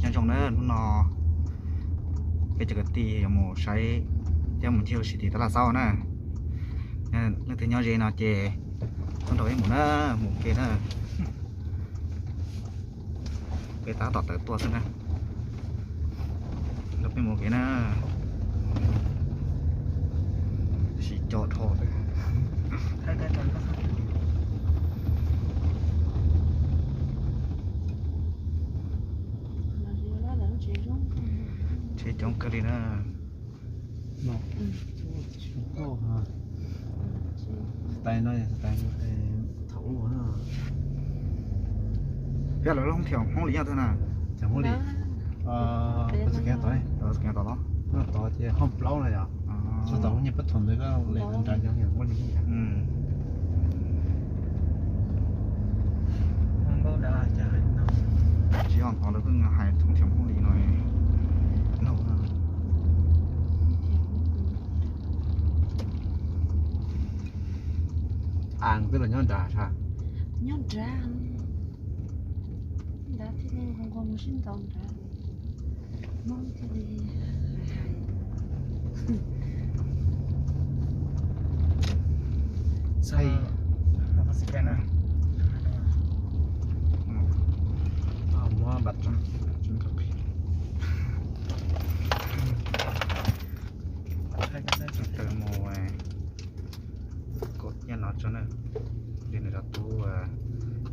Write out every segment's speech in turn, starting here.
Nyob zoo na, hnub no peb cov kwv tij yuav mus saib thiab mus ncig ua si tim Tab Laj Xaub na. Leej twg nyob ze no ces tuaj nrog peb mus na, mus ke na. Peb tab tom tawm tuaj xwb na. Nrog peb mus ke na. Tab sis co dhau xwb. Tsheb coob kawg li na. Thiab lawv hoob thiam Hmoob Lis nyob twg na? Hoob Lis, tod los, tod ces hoob plaub na yom. Txog tom lub niag pab thuam ntawd koj lem nrad nyob Hmoob Lis. Tsis yog hnov lawv pheej hais hoob thiam Hmoob Lis no. As twb los nyob nrad sas. Nyob nrad, nrad thiaj li nquag nquag mus sib ntaus nrad. Hmoob thiaj li hais hais. Muab npam rau. Mus kaum nyiaj no tso na, li nws rau tub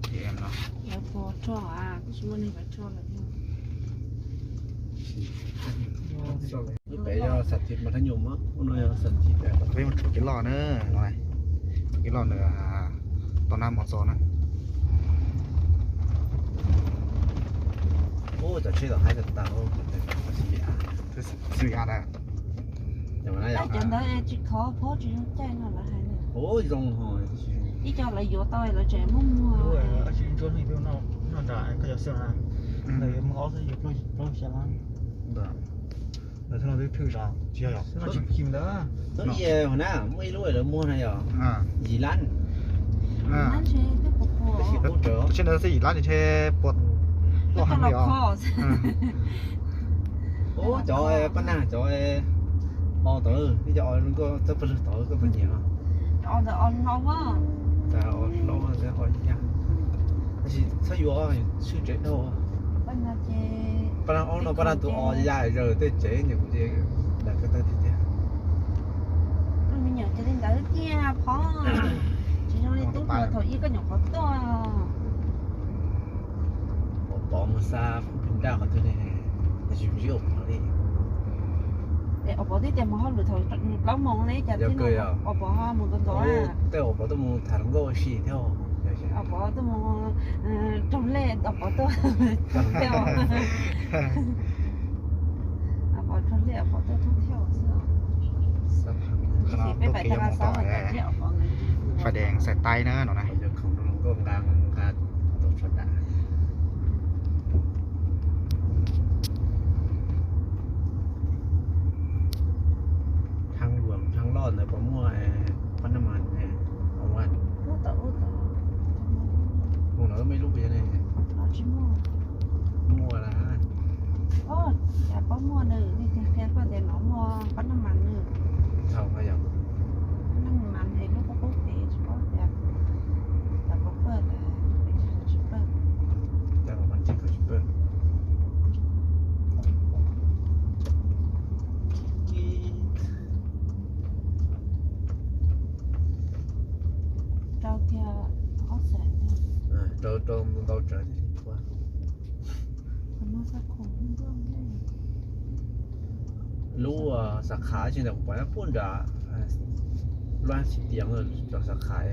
T M no. Lawv puas rho, kuj tsis muaj neeg lawv rho lawm thiab. Lub pem yog xav tiv mas thab nyum, ub no yog xav tiv. Peb mus tsuam kev loj na, no, kev loj nws tom nab mos txos na. Ub, cov tsheb tom haib tas tas. Xib a na. Cov ntawd tsis khov phob tsis zoo caij no lawv hais na. Ub, zoo ho. Ib co lawv yuav tau lawv tseem muab muag. Noj nram koj cov xwb na. Lawv yuav muag ob xwb yuav plaub xya lab. Lawv thwj no twb thwj zos tsis yog yom. Ib hauv na muaj ib lub lawv muag na yom, yim lab. Tab sis ntawd xwb yim lab ntshe puas tuaj heev li os. Ub, cov pab nag cov o tod, ib co o zoo nkauj txawj pawg lug tod koj puas nyiam? Cov o ntawd o hlau. Cas o hlau, o ya. Tab sis txhob yuav, swb tsev dhau. Pab nag o no pab nag tus o ya zaws tej tsev nyuam qhuav ces lam koj tawg tiag tiag. Me nyuam ces li ntawd tiag phov, tsis zoo li tub hluas thaum ub koj nyuam qhuav tuaj. Pov mus xa phub plig nraj qhov twg ne? Tsis ntsib Pov li. Es Pov twb tias mus hauj lwm thaum plaub moos ne, cas thiab no Pov ho mus ntxov ntxov. Tej Pov tuaj mus tham hluas nkauj ua si thiab. Pov tuaj mus raug lej, Pov tuaj thoob thiab. Pov raug lej, Pov tuaj thoob thiab xwb. Ib sim peb pais Tab Laj Xaub, Fais Dees Xais Taib na no na. Thaj luam thaj loj ntawd puas muaj pab naj mas? Mus no muaj ib lub puas yog ne? Muaj lawm. Cas pab muaj nws, nej tiag qhia koj tias no muaj pab naj mas nws. Thaum no yog naj mas es lub qub qub pem tsis paub tias tas pab pawg tas tsis pawg. Cas los mas tsis tsis pawg. Rau kiag ob xees. Rau rau ntau tsawg thiaj li thua. Lub xav khav tsis ntawm kuv pom puag nram Luaj Xib Tias cov xav khav,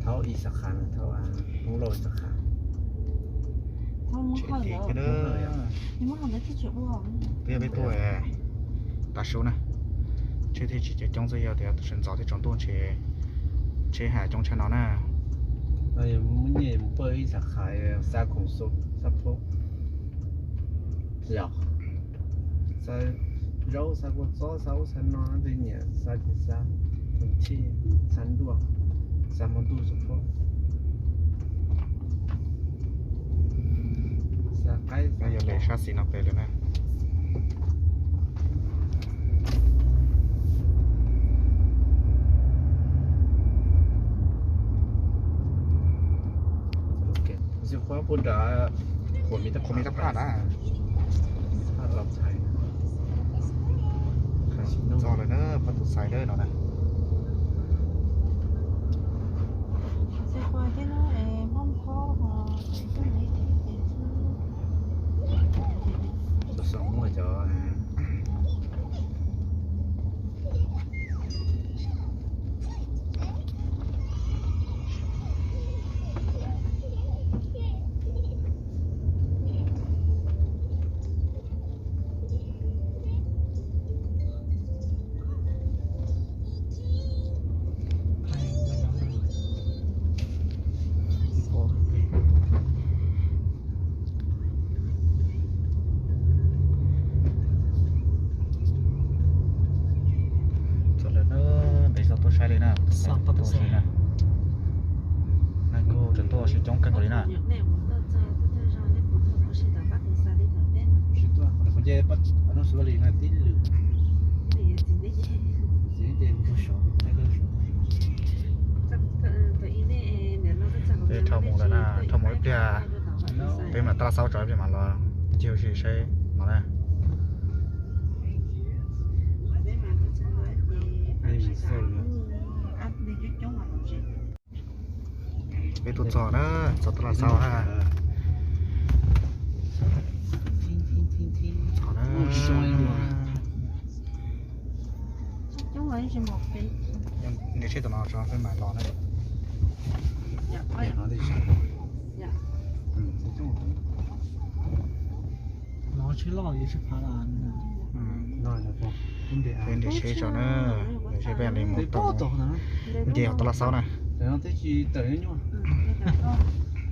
thaum ib xav khav, thaum Hmoob Lauj xav khav. Peb tuaj tav su na, tsheb thiaj tsis coob xwb, yog tias sawv ntxov thiab tsaus ntuj ntshe tsheb hais coob tshaj no na. Muab nyiaj mus pawg ib xav khav, xav khoom xo, xav phob, xav zaub, xav kua txob, xav ub xav no, twg nyiam xav ces xav, tus thij, xav nruas, xav hmo ntuj xav phob, xav qaib, xav Nqes sab xis no pem lawm na. Qhuas me tab phaj na. Txog lawm na, pab tus xais dawb no na. Txog lawm na, npej xov tuaj saib li na, tuaj saib na. Neeg kuj tseem tuaj sib coob kawg nkaus li na. Peb dhau mus lawm na, dhau mus ib pliag, peb mam tab laj xaub tso ib pliag mam los, ncig ua si saib no na. Peb tuaj txog na, txog tab laj xaub na. Txog na. Nias tsheb tom no tso peb mam los na. Peb nres tsheb tso na, nres tsheb peb li mus tau, nce tab laj xaub na.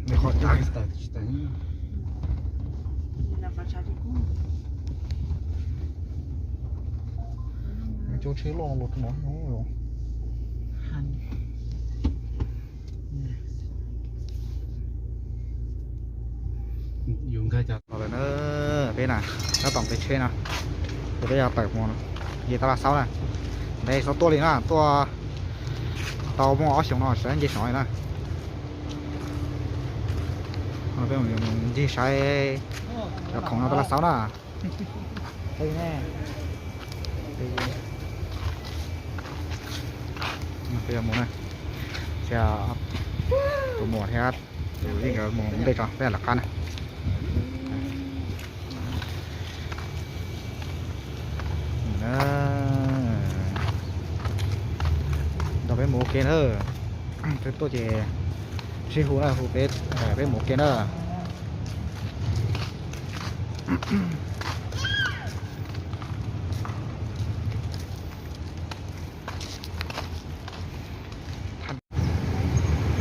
Nws qhov cas cov tsheb loj los no. Los lawm na, peb na, tab tom nqes tsheb no, ces peb yuav tawm mus nce tab laj xaub na. Nqes xov tuaj li na, tuaj tau muaj ob xyoos no sawv nce hnov li na. Peb mus ncig saib cov khoom no tab laj xaub na. Peb yuav mus na, tus muam thiab tus yeej nkawd mus ntej tso, peb lawv qab na. Nrog peb mus ua ke na. Peb tuaj ces sib hu na, hu peb, peb mus ua ke na.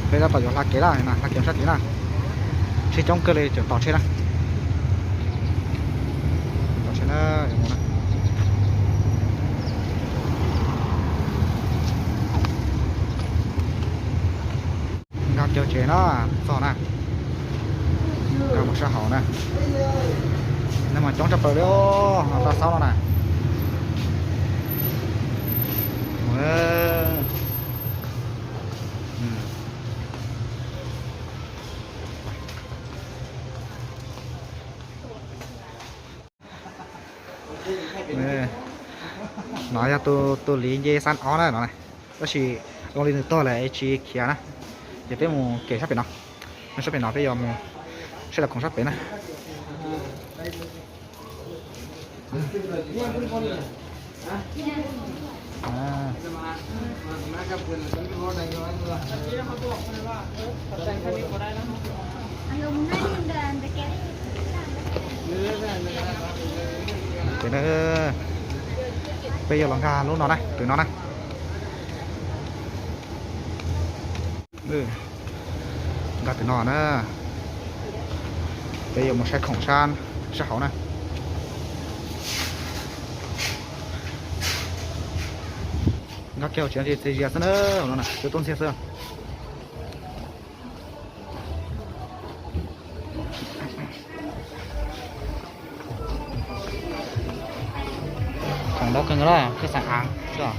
Peb tab tom yuav hla kev lawm na, hla kev sab tid na. Tsheb coob kawg li, tseem tos tsheb na. Tos tsheb na, yuav mus na. Nkag kiag tsev no, txog na. Nkag mus sab hauv na. Nej mas coob tshaj plaws li os, tab laj xaub no na. No yog tus, tus liv nce xab ob na no. Tab sis zoo li nws tuag lawm tsis khiav na. Ces peb mus kev sab pem no. Sab pem no peb yuav mus saib lawv khoom sab pem na. Peb yuav los nkag lub no na, tus no na. Nkag tus no na. Peb yuav mus saib khoom sab, sab hauv na. Nkag kiag tsev no ces txias zias xwb na, no na, tsuas tuaj ntxiag xwb. Ntau kawg nkaus na, peb xav av xwb os.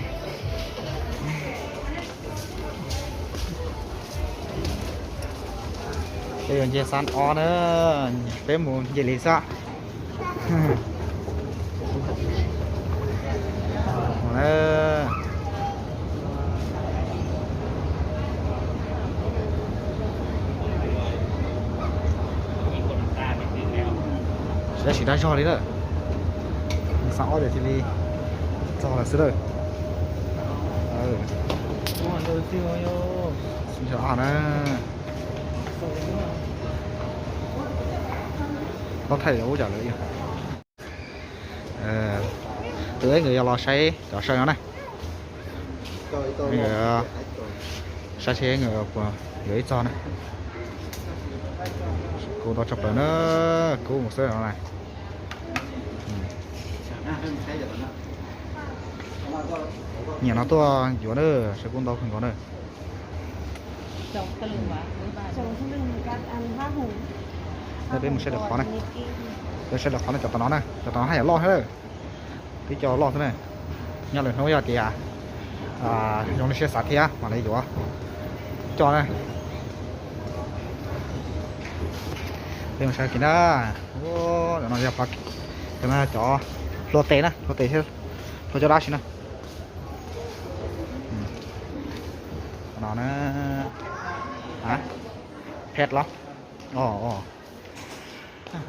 Peb yuav nce xab ob na, peb mus nce li xwb. Tab sis dag zog li lawm, xab ob tias cia li txog lawm xwb lawm. Na, tau thaij ub cas lawm. Tus eb nkawd yog los saib cov saw no na. Saib seb nkawd puas yuav ib txog na. Kub ntau tshaj plaws na, kub mus xwb no na. Nyiam no tuaj yuav na, saw kub ntau kawg nkaus na. Peb mus saib lawm qhov na, peb saib lawm qhov na, cov tom no na, cov tom no haj yam loj thiab lawm. Twb coj loj xwb na. Nyob lwm hnub yog tias zoo li siab xav thiab mam li yuav coj na. Peb mus saib kiag na. Cov no yog cov hlua tes na, hlua tes thiab hlua caj dab si na. No na, phet los, no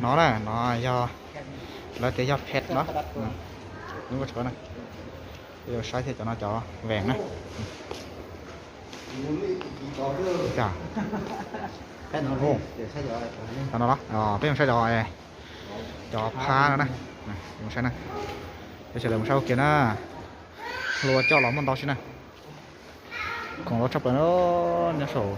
na, no yog, lawv tias yog phet no. Saib thiab cov no cov vees na. Cov no los, peb mus saib cov, cov phab no na. Peb mus saib na, peb sawv daws mus saib ua kiag na. Hlua coj los muaj ntau si na. Khoom los tshaj plaws na, nyob saum